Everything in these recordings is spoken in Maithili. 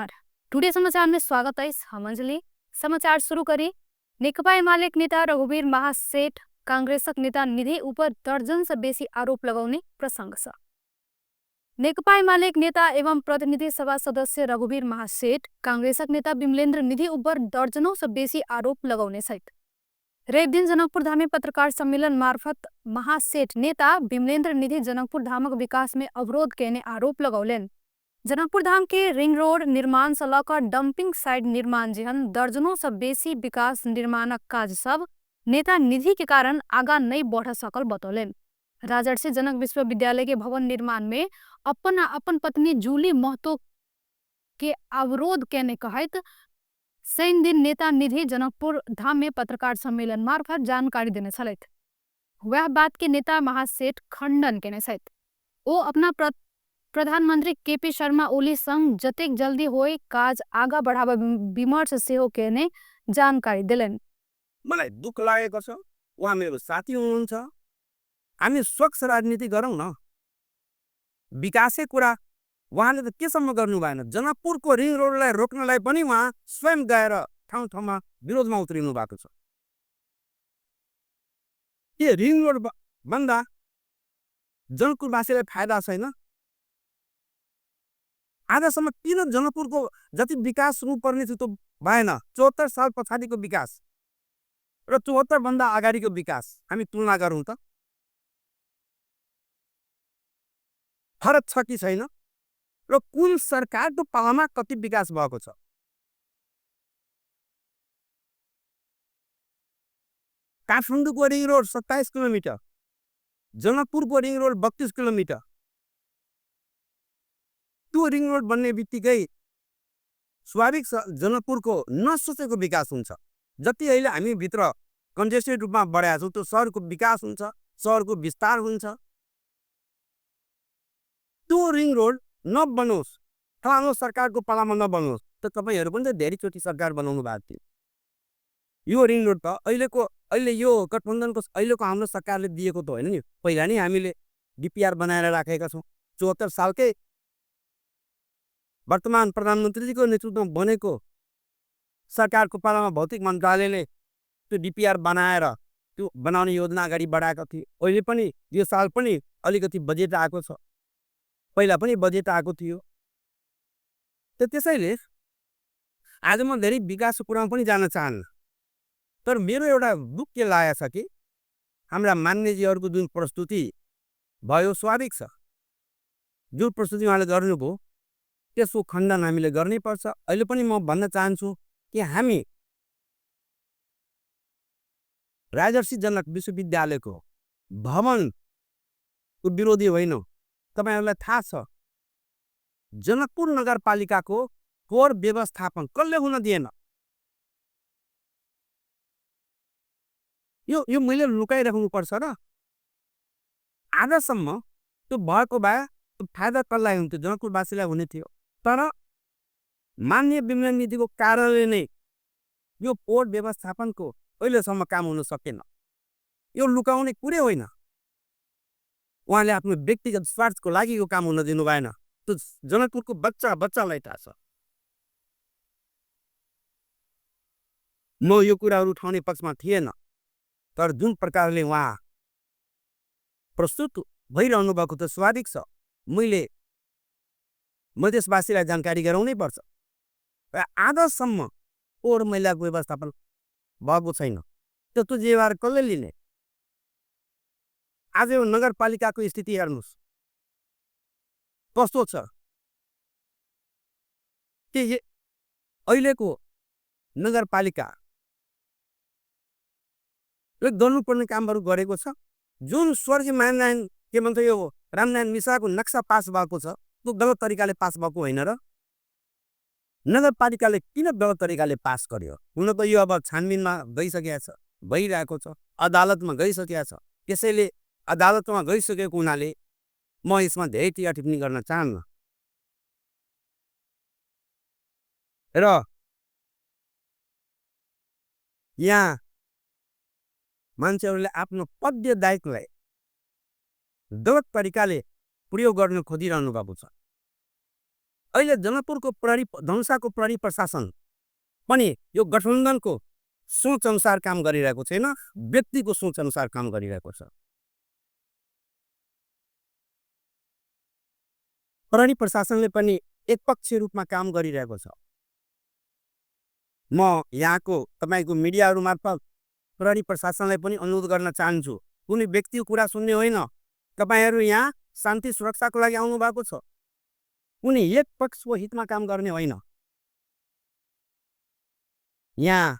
नमस्कार, टुडे समाचार में स्वागत है। हम अंजलि। समाचार शुरू करी। नेकपा एमाले नेता रघुवीर महासेठ कांग्रेसक नेता निधि ऊपर दर्जन से बेसी आरोप लगाउने प्रसंग छ। नेकपा एमाले नेता एवं प्रतिनिधि सभा सदस्य रघुवीर महासेठ कांग्रेसक नेता विमलेन्द्र निधि ऊपर दर्जनों से बेसी आरोप लगाउने सहित रवि दिन जनकपुर धाम में पत्रकार सम्मेलन मार्फत महासेठ नेता विमलेन्द्र निधि जनकपुर धामक विकास में अवरोध केने आरोप लगौलन। जनकपुर धाम के रिंग रोड निर्माण से लकर डंपिंग साइड निर्माण जेहन दर्जनों से बेसी विकास निर्माणक काज सब नेता निधि के कारण आगा नहीं बढ़ सकल बतौलन। राजर्षि जनक विश्वविद्यालय के भवन निर्माण में अपन अपन पत्नी जूली महतो के अवरोध केने कहैत शनि दिन नेता निधि जनकपुर धाम में पत्रकार सम्मेलन मार्फत जानकारी देने छलथि। वह बात के नेता महासेठ खंडन केने छथि। ओ अपना प्रधानमंत्री केपी शर्मा ओली संग जतेक जल्दी होय काज आगा बढ़ावा विमर्श सेहो केने जानकारी देलनि। मलाई दुःख लागेको छ, उहाँ मेरो साथी हुनुहुन्छ। हामी स्वच्छ राजनीति गरौँ न, विकासै कुरा उहाँले त केसम्म गर्नु भएन। जनकपुरको रिङ रोडलाई रोक्नलाई पनि उहाँ स्वयं गएर ठाउँ ठाउँमा विरोधमा उत्रिनु भएको छ। के रिङ रोड भन्दा जनकपुरवासीलाई फाइदा छैन? आजसम्म किन जनकपुरको जति विकास हुनुपर्ने थियो त्यो भएन? 74 साल पछाडिको विकास र 74 भन्दा अगाडिको विकास हामी तुलना गरौँ त फरक छ कि छैन? र कुन सरकारको पालामा कति विकास भएको छ? काठमाडौँको रिङ रोड 27 किलोमिटर, जनकपुरको रिङ रोड 32 किलोमिटर। त्यो रिङ रोड बन्ने बित्तिकै स्वाभाविक जनकपुरको नसोचेको विकास हुन्छ। जति अहिले हामी भित्र कन्जेस्टेड रूपमा बढाएको छौँ त्यो सहरको विकास हुन्छ, सहरको विस्तार हुन्छ। त्यो रिङ रोड नबनोस्, फलानु सरकारको पालामा नबनोस् त तपाईँहरू पनि त धेरैचोटि सरकार बनाउनु भएको थियो। यो रिङ रोड त अहिलेको, अहिले यो गठबन्धनको अहिलेको हाम्रो सरकारले दिएको त होइन नि, पहिला नै हामीले डिपिआर बनाएर राखेका छौँ। 74 सालकै वर्तमान प्रधानमन्त्रीजीको नेतृत्वमा बनेको सरकारको पालामा भौतिक मन्त्रालयले त्यो डिपिआर बनाएर त्यो बनाउने योजना अगाडि बढाएको थियो। अहिले पनि यो साल पनि अलिकति बजेट आएको छ, पहिला पनि बजेट आएको थियो। त त्यसैले आज म धेरै विकासको कुरामा पनि जान चाहन्न, तर मेरो एउटा दुःख के लागेको छ कि हाम्रा मान्यजीहरूको जुन प्रस्तुति भयो स्वाभाविक छ, जुन प्रस्तुति उहाँले गर्नुभयो त्यसको खण्डन हामीले गर्नै पर्छ। अहिले पनि म भन्न चाहन्छु कि हामी राजर्षि जनक विश्वविद्यालयको भवनको विरोधी होइनौँ। तपाईँहरूलाई थाहा छ जनकपुर नगरपालिकाको फोहोर व्यवस्थापन कसले हुन दिएन? यो मैले लुकाइराख्नुपर्छ र? आजसम्म त्यो भएको भए त्यो फाइदा कसलाई हुन्थ्यो? जनकपुरवासीलाई हुने थियो। तर मान्य विमलेन्द्र निधिको कारणले नै यो फोहोर व्यवस्थापनको अहिलेसम्म काम हुन सकेन। यो लुकाउने कुरै होइन। उहाँले आफ्नो व्यक्तिगत स्वार्थको लागि यो काम हुन दिनु भएन। त्यो जनकपुरको बच्चा बच्चालाई थाहा छ। म यो कुराहरू उठाउने पक्षमा थिएन, तर जुन प्रकारले उहाँ प्रस्तुत भइरहनु भएको त स्वाभाविक छ। मैले मधेसवासीलाई जानकारी गराउनै पर्छ। र आजसम्म फोहोर मैलाको व्यवस्थापन भएको छैन। त्यो जिम्मेवार कसले लिने? आज यो नगरपालिकाको स्थिति हेर्नुहोस् कस्तो छ। के अहिलेको नगरपालिका गर्नुपर्ने कामहरू गरेको छ? जुन स्वर्गीय माननारायण के भन्छ यो रामनारायण मिश्राको नक्सा पास भएको छ त्यो गलत तरिकाले पास भएको होइन र? नगरपालिकाले किन गलत तरिकाले पास गर्यो? हुन त यो अब छानबिनमा गइसकेको छ, भइरहेको छ, अदालतमा गइसकेको छ। त्यसैले अदालतमा गइसकेको हुनाले म यसमा धेरै टिका टिप्पणी गर्न चाहन्न। र यहाँ मान्छेहरूले आफ्नो पद्य दायित्वलाई गलत तरिकाले प्रयोग गर्न खोजिरहनु भएको छ। अहिले जनकपुरको प्रहरी, धनुषाको प्रहरी प्रशासन पनि यो गठबन्धनको सोच अनुसार काम गरिरहेको छैन, व्यक्तिको सोच अनुसार काम गरिरहेको छ। प्रहरी प्रशासनले पनि एकपक्षीय रूपमा काम गरिरहेको छ। म यहाँको तपाईँको मिडियाहरू मार्फत प्रहरी प्रशासनलाई पनि अनुरोध गर्न चाहन्छु, कुनै व्यक्तिको कुरा सुन्ने होइन। तपाईँहरू यहाँ शान्ति सुरक्षाको लागि आउनु भएको छ, कुनै एक पक्षको हितमा काम गर्ने होइन। यहाँ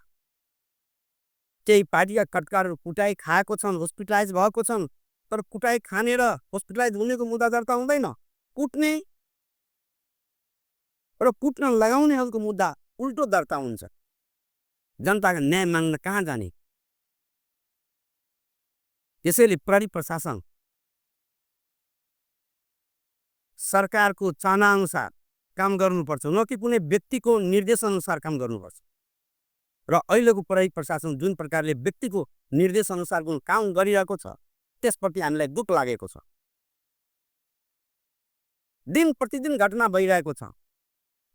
केही पार्टीका कटकारहरू कुटाइ खाएको छन्, हस्पिटलाइज भएको छन्, तर कुटाइ खाने र हस्पिटलाइज हुनेको मुद्दा दर्ता हुँदैन। कुट्ने र कुट्न लगाउनेहरूको मुद्दा उल्टो दर्ता हुन्छ। जनताको न्याय माग्न कहाँ जाने? त्यसैले प्रहरी प्रशासन सरकारको चाहना अनुसार काम गर्नुपर्छ, न कि कुनै व्यक्तिको निर्देशअनुसार काम गर्नुपर्छ। र अहिलेको प्रहरी प्रशासन जुन प्रकारले व्यक्तिको निर्देशअनुसार काम गरिरहेको छ, त्यसप्रति हामीलाई दुःख लागेको छ। दिन प्रतिदिन घटना भइरहेको छ,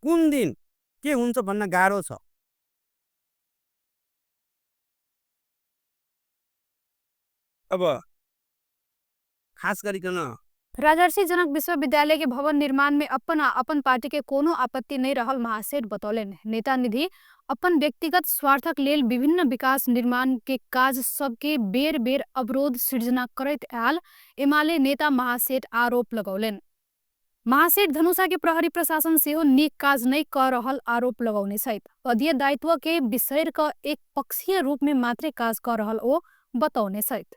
कुन दिन के हुन्छ भन्न गाह्रो छ। अब खास गरिकन राजर्षि जनक विश्वविद्यालय के भवन निर्माण में अपन अपन पार्टी के कोनो आपत्ति नहीं रहल महासेठ बतौलनि। नेता निधि अपन व्यक्तिगत स्वार्थक लेल विभिन्न विकास निर्माण के काज सबके बेर बेर अवरोध सिर्जना करैत आयल एमाले नेता महासेठ आरोप लगौलनि। महासेठ धनुषा के प्रहरी प्रशासन सेहो नीक काज नहि क रहल आरोप लगौने छथि। पदीय दायित्व के बिसरि क एक पक्षीय रूप में मात्रै काज क रहल ओ बतौने छथि।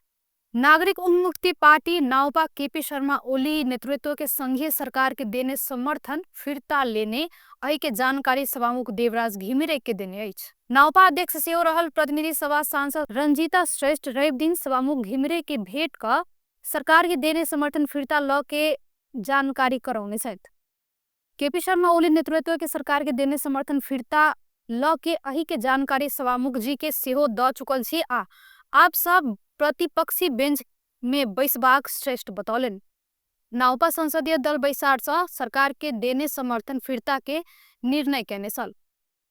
नागरिक उन्मुक्ति पार्टी नाउपा केपी शर्मा ओली नेतृत्व के संघीय सरकार के देने समर्थन फिर्ता लेने एहि के जानकारी सभामुख देवराज घिमिरे के देने अछि। नाउपा अध्यक्ष सेहो रहल प्रतिनिधि सभा सांसद रंजीता श्रेष्ठ रवि दिन सभामुख घिमिरे के भेंट क सरकार के देने समर्थन फिर्ता ल के जानकारी करौने छथि। केपी शर्मा ओली नेतृत्व के सरकार के देने समर्थन फिर्ता ल के एहि के जानकारी सभामुख जी के सेहो द चुकल छी आ आप सब प्रतिपक्षी बेंच में बैसबाक श्रेष्ठ बतौलनि। नाउपा संसदीय दल बैसार सँ सरकार के देने समर्थन फिर्ता के निर्णय केने छल।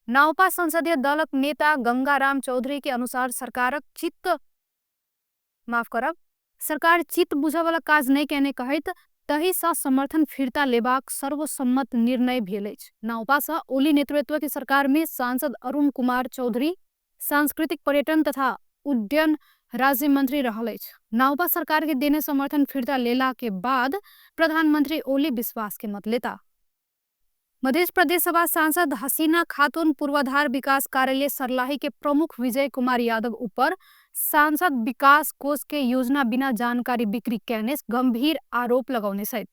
नाउपा संसदीय दलक नेता गंगाराम चौधरी के अनुसार सरकारक चित्त माफ करब सरकार चित्त बुझय काज नहि केने कहैत तहि सँ समर्थन फिर्ता लेबाक सर्वसम्मत निर्णय भेल अछि। नाउपा सँ ओली नेतृत्व के सरकार में सांसद अरुण कुमार चौधरी सांस्कृतिक पर्यटन तथा उड्डयन राज्य मंत्री रहल अछि। नाउपा सरकार के देने समर्थन फिर्ता लेला के बाद प्रधानमंत्री ओली विश्वास के मत लेता। मध्य प्रदेश सभा सांसद हसीना खातून पूर्वाधार विकास कार्यालय सर्लाही के प्रमुख विजय कुमार यादव ऊपर सांसद विकास कोष के योजना बिना जानकारी बिक्री केने गंभीर आरोप लगौने छथि।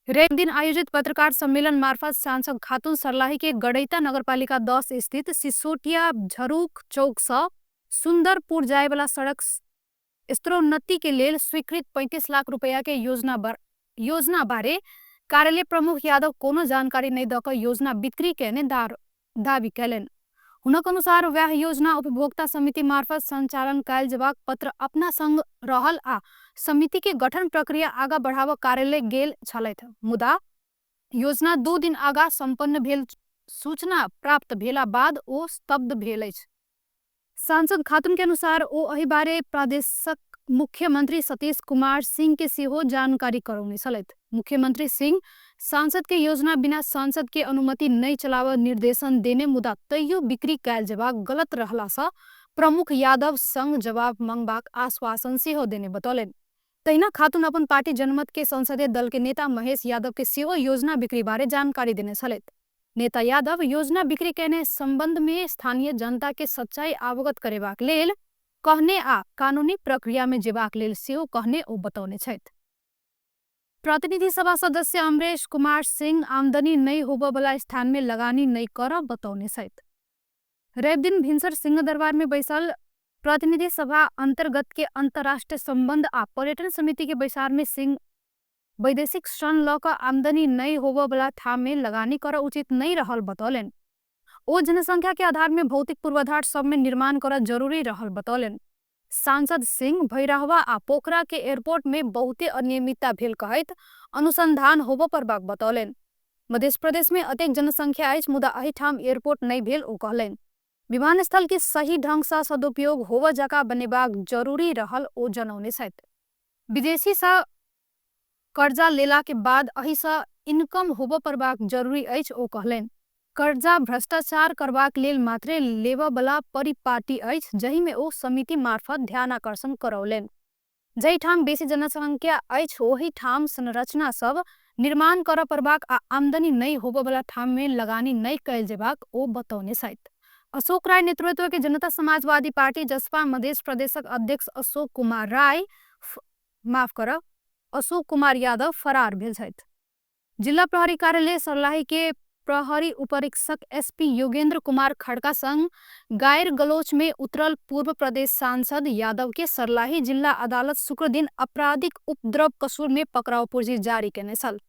रवि दिन आयोजित पत्रकार सम्मेलन मार्फत सांसद खातून सर्लाही के गडैता नगरपालिका 10 स्थित सिसोटिया झरूक चौक सँ सुंदरपुर जाय वाला सड़क स्तरोन्नति के लेल स्वीकृत 35 लाख रुपया के योजना बारे कार्यालय प्रमुख यादव कोनो जानकारी नहि दऽ कऽ योजना बिक्री केने दावी कयलनि। हुनक अनुसार वएह योजना उपभोक्ता समिति मार्फत संचालन कयल जेबाक पत्र अपना संग रहल आ समिति के गठन प्रक्रिया आगा बढ़ाबऽ कार्यालय गेल छलथि, मुदा योजना 2 दिन आगा सम्पन्न भेल सूचना प्राप्त भेला बाद ओ स्तब्ध भेल अछि। सांसद खातून के अनुसार ओ एहि बारे प्रदेशक मुख्यमंत्री सतीश कुमार सिंह के सेहो जानकारी करौने छलथि। मुख्यमंत्री सिंह सांसद के योजना बिना सांसद के अनुमति नहि चलाबऽ निर्देशन देने मुदा तैयो बिक्री कयल जेबाक गलत रहलासँ प्रमुख यादव संग जवाब मांगबाक आश्वासन सेहो देने बतौलनि। तहिना खातून अपन पार्टी जनमत के संसदीय दल के नेता महेश यादव के सेहो योजना बिक्री बारे जानकारी देने छलथि। नेता यादव योजना बिक्री केने संबंध में स्थानीय जनता के सच्चाई अवगत करेबाक लेल कहने आ कानूनी प्रक्रिया में जेबाक लेल सेहो कहने ओ बतौने छथि। प्रतिनिधि सभा सदस्य अमरेश कुमार सिंह आमदनी नहि होबय स्थान में लगानी नहि करब बतौने छथि। रवि दिन भिनसर सिंहदरबार में बैसल प्रतिनिधि सभा अंतर्गत के अंतर्राष्ट्रीय संबंध आ पर्यटन समिति के बैसार में सिंह वैदेशिक ऋण लऽ कऽ आमदनी नहि होबय ठाम में लगानी करऽ उचित नहि रहल बतौलनि। ओ जनसंख्या के आधार में भौतिक पूर्वाधार सब में निर्माण करऽ जरूरी रहल बतौलनि। सांसद सिंह भैरहवा आ पोखरा के एयरपोर्ट में बहुते अनियमितता भेल कहैत अनुसंधान होबय पड़बाक बतौलनि। मध्य प्रदेश में अतेक जनसंख्या अछि, मुदा एहिठाम एयरपोर्ट नहि भेल ओ कहलनि। विमानस्थल के सही ढंग से सदुपयोग होबय जकाँ बनेबाक जरूरी रहल ओ जनौने छथि। विदेशी से कर्जा लेला के बाद एहिसँ इनकम होबय पड़बाक जरूरी अछि ओ कहलनि। कर्जा भ्रष्टाचार करबाक लेल मात्रे लेबऽ बला परिपाटी अछि, जाहिमे ओ समिति मार्फत ध्यान आकर्षण करौलनि। जाहिठाम बेसी जनसंख्या अछि ओहि ठाम संरचना सब निर्माण करऽ पड़बाक आ आमदनी नहि होबऽ बला ठाम में लगानी नहि कयल जेबाक ओ बतौने छथि। अशोक राय नेतृत्व के जनता समाजवादी पार्टी जसपा मध्य प्रदेशक अध्यक्ष अशोक कुमार राय माफ करब अशोक कुमार यादव फरार भेल छथि। जिला प्रहरी कार्यालय सर्लाही के प्रहरी उपरीक्षक एसपी योगेंद्र कुमार खड़का संग गायर गलोच में उतरल पूर्व प्रदेश सांसद यादव के सर्लाही जिला अदालत शुक्रदिन आपराधिक उपद्रव कसूर में पकड़ाव पूर्जी जारी केने छल।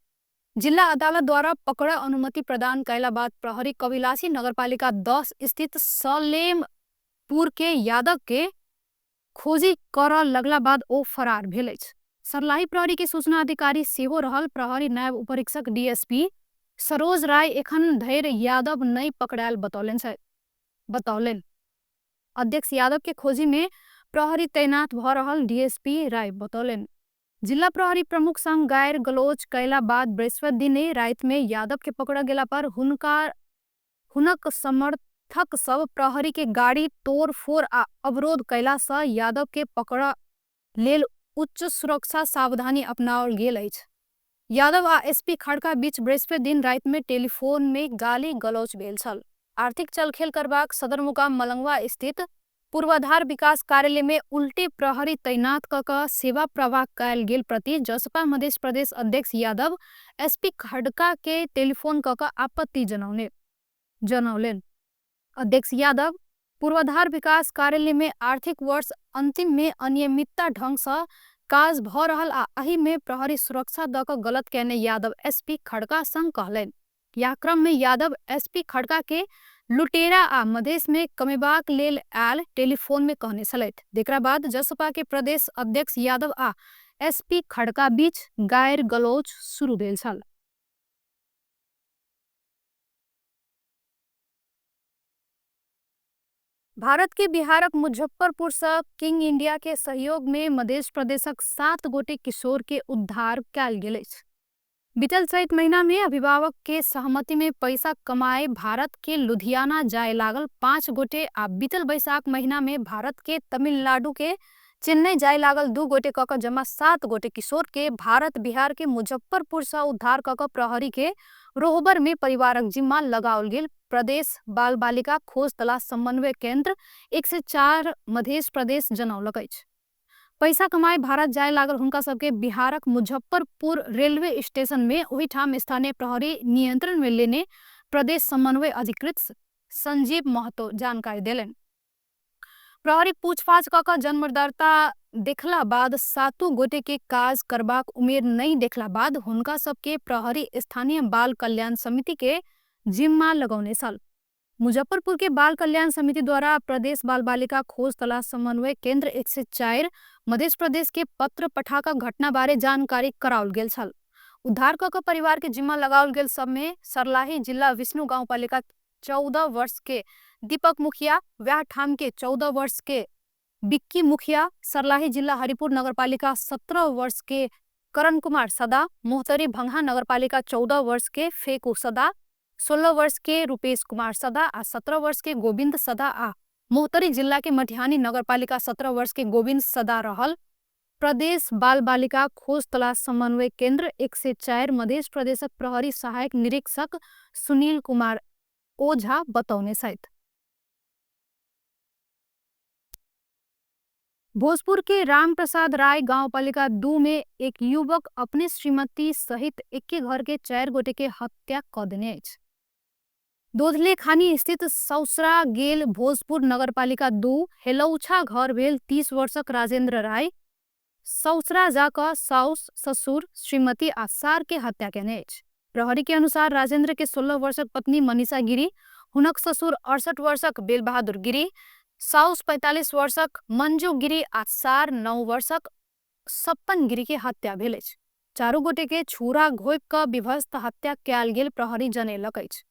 जिला अदालत द्वारा पकड़ा अनुमति प्रदान कयला बाद प्रहरी कविलासी नगरपालिका 10 स्थित सलेमपुर के यादव के खोजी करऽ लगला बाद ओ फरार भेल अछि। सर्लाही प्रहरी के सूचना अधिकारी सेहो रहल प्रहरी नायब उपरीक्षक डीएसपी सरोज राय एखन धरि यादव नहि पकड़ायल बतौलनि। अध्यक्ष यादव के खोजी में प्रहरी तैनात भऽ रहल डीएसपी राय बतौलनि। जिला प्रहरी प्रमुख संग गायर गलोच कयला बाद बृहस्पति दिने राति में यादव के पकड़ा गेला पर हुनक समर्थक सब प्रहरी के गाड़ी तोड़ फोड़ आ अवरोध कयला से यादव के पकड़ लेल उच्च सुरक्षा सावधानी अपनाओल गेल अछि। यादव आ एसपी खड़का बीच बृहस्पति दिन राति में टेलीफोन में गाली गलौच भेल छल। आर्थिक चलखेल करबाक सदरमुकाम मलंगवा स्थित पूर्वाधार विकास कार्यालय में उल्टे प्रहरी तैनात क कऽ सेवा प्रवाह कयल गेल प्रति जसपा मध्य प्रदेश अध्यक्ष यादव एसपी खड़का के टेलीफोन क कऽ आपत्ति जनौलनि। अध्यक्ष यादव पूर्वाधार विकास कार्यालय में आर्थिक वर्ष अंतिम में अनियमितता ढंग से काज भऽ रहल आ एहि में प्रहरी सुरक्षा दऽ कऽ गलत कयने यादव एसपी खड़का संग कहलनि। यह क्रम में यादव एसपी खड़का के लुटेरा आ मधेश में कमेबाक लेल आयल टेलीफोन में कहने छलथि। जेकरा बाद जसपा के प्रदेश अध्यक्ष यादव आ एसपी खड़का बीच गायर गलौच शुरू भेल छल। भारत के बिहारक मुजफ्फरपुर से किंग इंडिया के सहयोग में मध्य प्रदेशक 7 गोटे किशोर के उद्धार कयल गेल अछि। बीतल चैत महीना में अभिभावक के सहमति में पैसा कमाए भारत के लुधियाना जाय लागल 5 गोटे आ बीतल बैसाख महीना में भारत के तमिलनाडु के चेन्नई जाय लागल 2 गोटे क कऽ जमा 7 गोटे किशोर के भारत बिहार के मुजफ्फरपुर से उद्धार क कऽ प्रहरी के रोहबर में परिवारक जिम्मा लगाओल गेल प्रदेश बाल बालिका खोज तलाश समन्वय केंद्र 104 मध्य प्रदेश जनौलक अछि। पैसा कमाए भारत जाय लागल हुनका सबके बिहारक मुजफ्फरपुर रेलवे स्टेशन में ओहिठाम स्थानीय प्रहरी नियंत्रण में लेने प्रदेश समन्वय अधिकृत संजीव महतो जानकारी देलनि। प्रहरी पूछपाछ क कऽ जन्मदाता देखला बाद 7 गोटे के काज करबाक उमेर नहीं देखला बाद हुनका सबके प्रहरी स्थानीय बाल कल्याण समिति के जिम्मा लगौने छल। मुजफ्फरपुर के बाल कल्याण समिति द्वारा प्रदेश बाल बालिका खोज तलाश समन्वय केंद्र 104 मध्य प्रदेश के पत्र पठा कऽ घटना बारे जानकारी कराओल गेल छल। उद्धार क कऽ परिवार के जिम्मा लगाओल गेल सब में सर्लाही जिला विष्णु गाउँपालिका 14 वर्ष के दीपक मुखिया, व्याह ठाम के 14 वर्ष के बिक्की मुखिया, सर्लाही जिला हरिपुर नगरपालिका 17 वर्ष के करण कुमार सदा, मोहतरी भंगहा नगरपालिका 14 वर्ष के फेकू सदा, 16 वर्ष के रूपेश कुमार सदा आ 17 वर्ष के गोविंद सदा आ मोहतरी जिला के मटिहानी नगरपालिका 17 वर्ष के गोविंद सदा रहल प्रदेश बाल बालिका खोज तलाश समन्वय केंद्र 104 मध्य प्रदेशक प्रहरी सहायक निरीक्षक सुनील कुमार ओझा बतौने छथि। भोजपुर के रामप्रसाद राय गांवपालिका 2 में एक युवक अपने श्रीमती सहित एके घर के 4 गोटे के हत्या क देने अछि। दोधले खानी स्थित सौसरा गेल भोजपुर नगरपालिका 2 हेलौछा घर भेल 30 वर्षक राजेंद्र राय सौसरा जाकऽ साउस ससुर श्रीमती आ सार के हत्या केने अछि। प्रहरी के अनुसार राजेंद्र के 16 वर्षक पत्नी मनीषा गिरी, हुनक ससुर 68 वर्षक बेलबहादुर गिरी, साउस 45 वर्षक मंजू गिरी आ सार 9 वर्षक सप्पन गिरी के हत्या भेल अछि। चारू गोटे के छुरा घोपि कऽ विभत्स हत्या कयल गेल प्रहरी जनेलक अछि।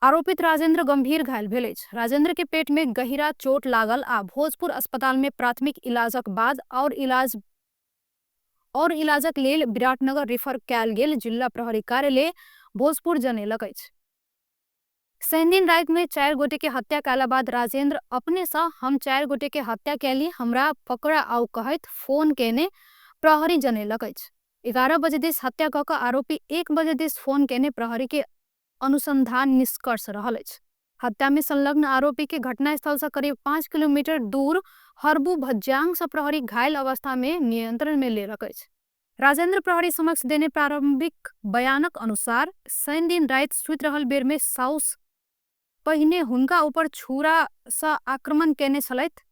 आरोपित राजेन्द्र गंभीर घायल भेल अछि। राजेंद्र के पेट में गहिरा चोट लागल आ भोजपुर अस्पताल में प्राथमिक इलाजक बाद और इलाजक लेल विराटनगर रेफर कयल गेल जिला प्रहरी कार्यालय भोजपुर जनेलक अछि। शनिदिन राति में 4 गोटे के हत्या कयला बाद राजेंद्र अपने से हम 4 गोटे के हत्या कैली, हमरा पकड़ा आउ कहैत फोन केने प्रहरी जनेलक अछि। 11 बजे this हत्या कऽ के आरोपी 1 बजे this phone केने प्रहरी के अनुसंधान निष्कर्ष रहल अछि। हत्या में संलग्न आरोपी के घटनास्थल से करीब 5 किलोमीटर दूर हरबू भज्यांग से प्रहरी घायल अवस्था में नियंत्रण में लेलक अछि। राजेंद्र प्रहरी समक्ष देने प्रारंभिक बयानक अनुसार शनिदिन राति सुति रहल बेर में साउस पहिने हुनका ऊपर छुरा से आक्रमण केने छलथि।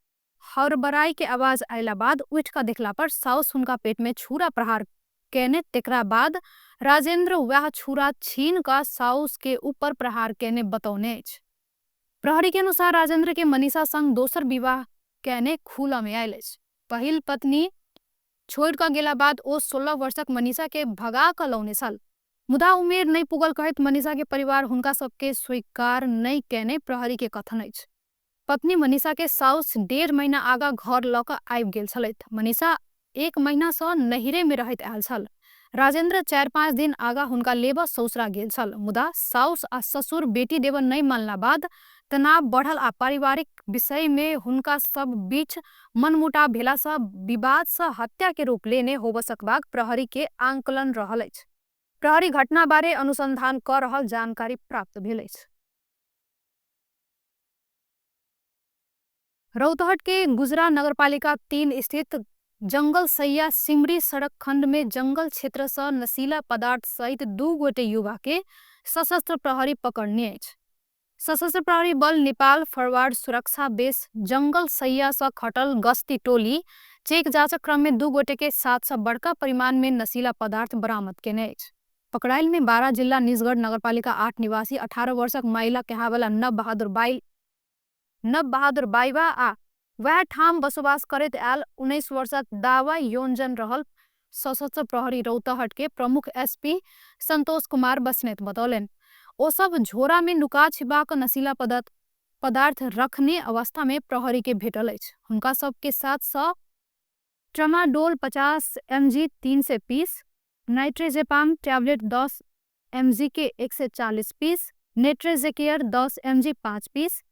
हड़बड़ाई के आवाज आयला बाद उठि कऽ देखला पर साउस हुनका पेट में छुरा प्रहार केने, तेकरा बाद राजेंद्र वह छुरा छीन कऽ साउस के ऊपर प्रहार केने बतौने अछि। प्रहरी के अनुसार राजेंद्र के मनीषा संग दोसर विवाह केने खुला में आयल अछि। पहिल पत्नी छोड़ कऽ गेला बाद ओ 16 वर्षक मनीषा के भगा कऽ लौने छल, मुदा उमेर नहि पुगल कहैत मनीषा के परिवार हुनका सबके स्वीकार नहि केने प्रहरी के कथन अछि। पत्नी मनीषा के साउस 1.5 महीना आगा घर लऽ कऽ आबि गेल छलथि। मनीषा 1 महीना से नहिरे में रहैत आयल छल। राजेंद्र 4-5 दिन आगा हुनका लेबऽ ससुरा गेल छल, मुदा साउस आ ससुर बेटी देबऽ नहि मानला बाद तनाव बढ़ल आ पारिवारिक विषय में हुनका सब बीच मनमुटाव भेला से विवाद से हत्या के रूप लेने होब सकबाक प्रहरी के आंकलन रहल अछि। प्रहरी घटना बारे अनुसंधान कर रहल जानकारी प्राप्त भेल अछि। रौतहट के गुजरा नगरपालिका 3 स्थित जंगल सैया सिमरी सड़क खंड में जंगल क्षेत्र से नशीला पदार्थ सहित 2 गोटे युवा के सशस्त्र प्रहरी पकड़ने अछि। सशस्त्र प्रहरी बल नेपाल फरवार्ड सुरक्षा बेस जंगल सैया से खटल गश्ती टोली चेक जांचक क्रम में 2 गोटे के 700 बड़का परिमाण में नशीला पदार्थ बरामद केने अछि। पकड़ाइल में 12 जिला निजगढ़ नगरपालिका 8 निवासी 18 वर्षक महिला कहावला नव बहादुर बाईवा आ वह ठाम बसोबास करैत आयल 19 वर्षक दावा योजन रहल सशस्त्र प्रहरी रौतहट के प्रमुख एसपी संतोष कुमार बस्नेत बतौलनि। ओ सब झोरा में नुका छिपा कऽ नशीला पदार्थ रखने अवस्था में प्रहरी के भेटल अछि। हुनका सबके 700 tramadol 50 mg 300 piece, nitrazepam tablet 10 mg के 140 पीस, नेट्रेजेकेयर 10 mg 5 piece,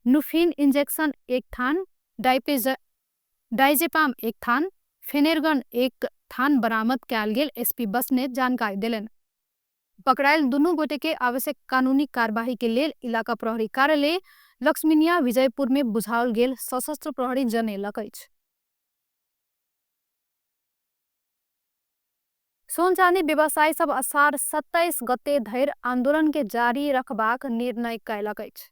नुफिन इंजेक्शन 1 थान, डाइजेपाम 1 थान, फेनेरगन 1 थान बरामद कयल गेल एसपी बस्नेत जानकारी देलनि। पकड़ायल दुनू गोटे के आवश्यक कानूनी कार्यवाही के लेल इलाका प्रहरी कार्यालय लक्ष्मीनिया विजयपुर में बुझाओल गेल सशस्त्र प्रहरी जनेलक अछि। सोन चांदी व्यवसायी सब असार 27 गते धरि आंदोलन के जारी रखबाक निर्णय कयलक अछि।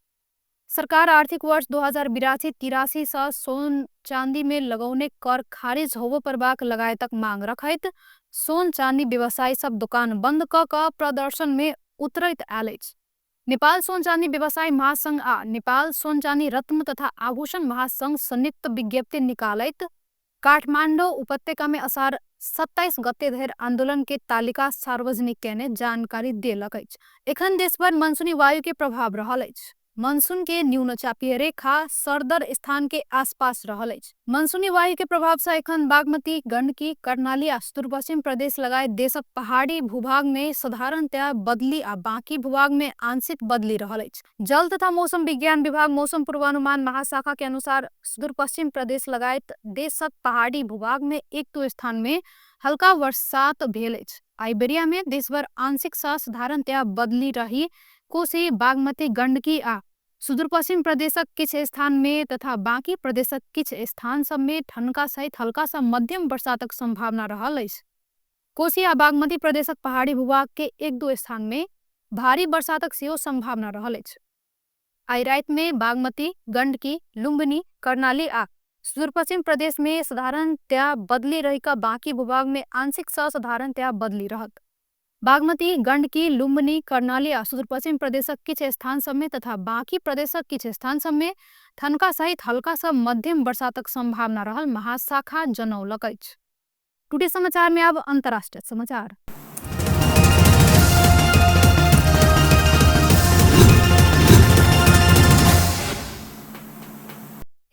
सरकार आर्थिक वर्ष 2082-83 से सोन चांदी में लगौने कर खारिज होबो परबाक लगायतक मांग रखैत सोन चांदी व्यवसायी सब दुकान बंद क कऽ प्रदर्शन में उतरैत आयल अछि। नेपाल सोन चांदी व्यवसायी महासंघ आ नेपाल सोन चांदी रत्न तथा आभूषण महासंघ संयुक्त विज्ञप्ति निकालैत काठमाडौँ उपत्यका में असार 27 गते धरि आंदोलन के तालिका सार्वजनिक केने जानकारी देलक अछि। एखन देशभर मनसूनी वायु के प्रभाव रहल अछि। मनसून के न्यूनचापीय रेखा सरदर स्थान के आसपास रहल अछि। मनसूनी वायु के प्रभाव से एखन बागमती, गंडकी, कर्णाली आ सुदूरपश्चिम प्रदेश लगायत देशक पहाड़ी भूभाग में साधारणतया बदली आ बाकी भूभाग में आंशिक बदली रहल अछि। जल तथा मौसम विज्ञान विभाग मौसम पूर्वानुमान महाशाखा के अनुसार सुदूरपश्चिम प्रदेश लगायत देशक पहाड़ी भूभाग में 1-2 स्थान में हल्का बरसात भेल अछि। आइबेरिया में देशभर आंशिक सा साधारणतया बदली रही कोशी, बागमती, गंडकी आ सुदूरपश्चिम प्रदेशक किछ स्थान में तथा बाकी प्रदेशक किछ स्थान सब में ठनका सहित हल्का सा मध्यम बरसातक संभावना रहल अछि। कोशी आ बागमती प्रदेशक पहाड़ी भूभाग के 1-2 स्थान में भारी बरसातक सेहो संभावना रहल अछि। आइ राति में बागमती, गंडकी, लुम्बिनी, कर्णाली आ सुदूरपश्चिम प्रदेश में साधारणतया बदली रही का बाकी भूभाग में आंशिक सा साधारणतया बदली रहत। बागमती, गंडकी, लुम्बिनी, कर्णाली आ सुदूरपश्चिम प्रदेशक किछ स्थान सब में तथा बाकी प्रदेशक किछ स्थान सब में ठनका सहित हल्का सा मध्यम बरसातक संभावना रहल महाशाखा जनौलक अछि। टुडे समाचार में अब अंतर्राष्ट्रीय समाचार।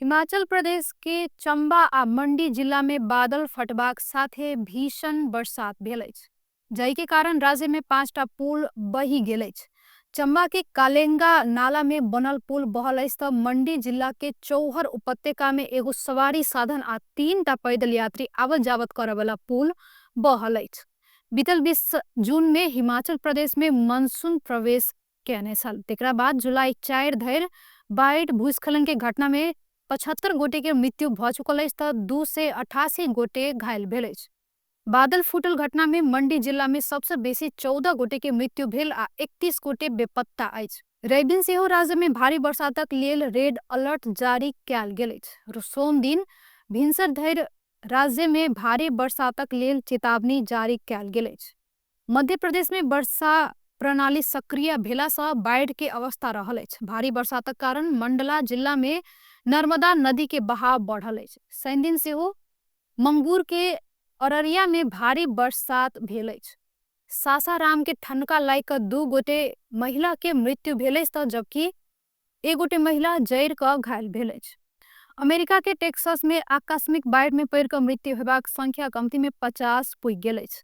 हिमाचल प्रदेश के चंबा आ मंडी जिला में बादल फटबाक साथे भीषण बरसात भेल अछि, जाहि के कारण राज्य में 5टा पुल बहि गेल अछि। चंबा के कालेंगा नाला में बनल पुल बहल अछि त मंडी जिला के चौहर उपत्यका में एगो सवारी साधन आ 3टा पैदल यात्री आवत जावत करे वाला पुल बहल अछि। बीतल 20 जून में हिमाचल प्रदेश में मानसून प्रवेश केने छल। तेकरा बाद जुलाई 4 धरि बाढ़ि भूस्खलन के घटना में 75 गोटे के मृत्यु भ चुकल अछि त 288 गोटे घायल भेल अछि। बादल फूटल घटना में मंडी जिला में सबसे बेसी 14 गोटे के मृत्यु भेल आ 31 गोटे बेपत्ता अछि। रविदिन सेहो राज्य में भारी बरसातक लेल रेड अलर्ट जारी कयल गेल अछि। सोम दिन भिनसर धरि राज्य में भारी बरसातक लेल चेतावनी जारी कयल गेल अछि। मध्य प्रदेश में वर्षा प्रणाली सक्रिय भेला सँ बाढ़ि के अवस्था रहल अछि। भारी बरसातक कारण मंडला जिला में नर्मदा नदी के बहाव बढ़ल अछि। शनिदिन सेहो मंगूर के अररिया में भारी बरसात भेल अछि। सासाराम के ठनका लागि कऽ 2 गोटे महिला के मृत्यु भेल अछि त जबकि 1 गोटे महिला जरि कऽ घायल भेल अछि। अमेरिका के टेक्सास में आकस्मिक बाढ़ि में पड़ि कऽ मृत्यु होबाक संख्या कमती में 50 पुगि गेल अछि।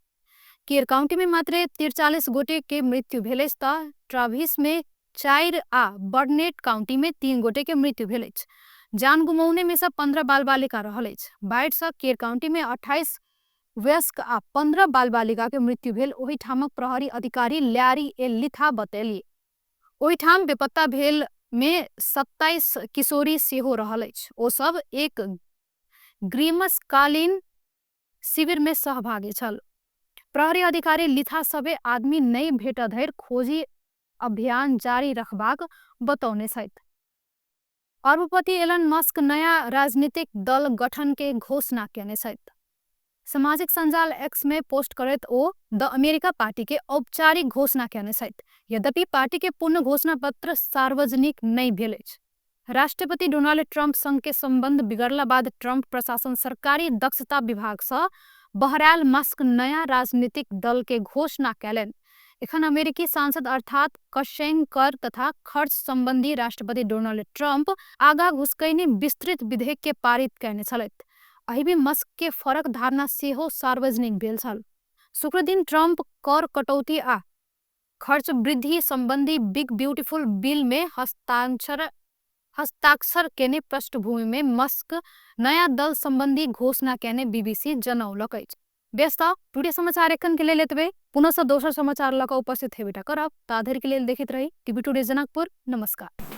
केर काउंटी में मात्र 43 गोटे के मृत्यु भेल अछि त ट्राविस में 4 आ बर्नेट काउंटी में 3 गोटे के मृत्यु भेल अछि। जान गुमौने में से 15 बाल बालिका रहल अछि। बाढ़ि सँ केर काउंटी में 28 वयस्क आ 15 बाल बालिका के मृत्यु भेल ओहिठामक प्रहरी अधिकारी लैरी ए लिथा बतेली। ओहिठाम बेपत्ता भेल में 27 किशोरी सेहो रहल अछि। ओ सब एक ग्रीष्मकालीन शिविर में सहभागी छल। प्रहरी अधिकारी लिथा सबे आदमी नहि भेट धरि खोजी अभियान जारी रखबाक बतौने छथि। अरबपति एलन मस्क नया राजनीतिक दल गठन के घोषणा केने छथि। सामाजिक सञ्जाल एक्स में पोस्ट करैत ओ द अमेरिका पार्टी के औपचारिक घोषणा केने छथि। यद्यपि पार्टी के पूर्ण घोषणा पत्र सार्वजनिक नहि भेल अछि। राष्ट्रपति डोनाल्ड ट्रंप संग के संबंध बिगड़ला बाद ट्रंप प्रशासन सरकारी दक्षता विभाग सँ बहरायल मस्क नया राजनीतिक दल के घोषणा कयलनि। एखन अमेरिकी सांसद अर्थात कशेंग कर तथा खर्च संबंधी राष्ट्रपति डोनाल्ड ट्रंप आगा घुसकैने विस्तृत विधेयक के पारित कयने छलथि। एहि मस्क के फरक धारणा सेहो सार्वजनिक भेल छल। शुक्रदिन ट्रंप कर कटौती आ खर्च वृद्धि संबंधी बिग ब्यूटीफुल बिल में हस्ताक्षर केने पृष्ठभूमि में मस्क नया दल संबंधी घोषणा केने बीबीसी जनौलक अछि। व्यस्त टुडे समाचार एखन के लेल एतबे। पुनः दोसर समाचार लऽ कऽ उपस्थित हेबेटा करब। ताधरि के लेल देखैत रही टीवी टुडे जनकपुर। नमस्कार।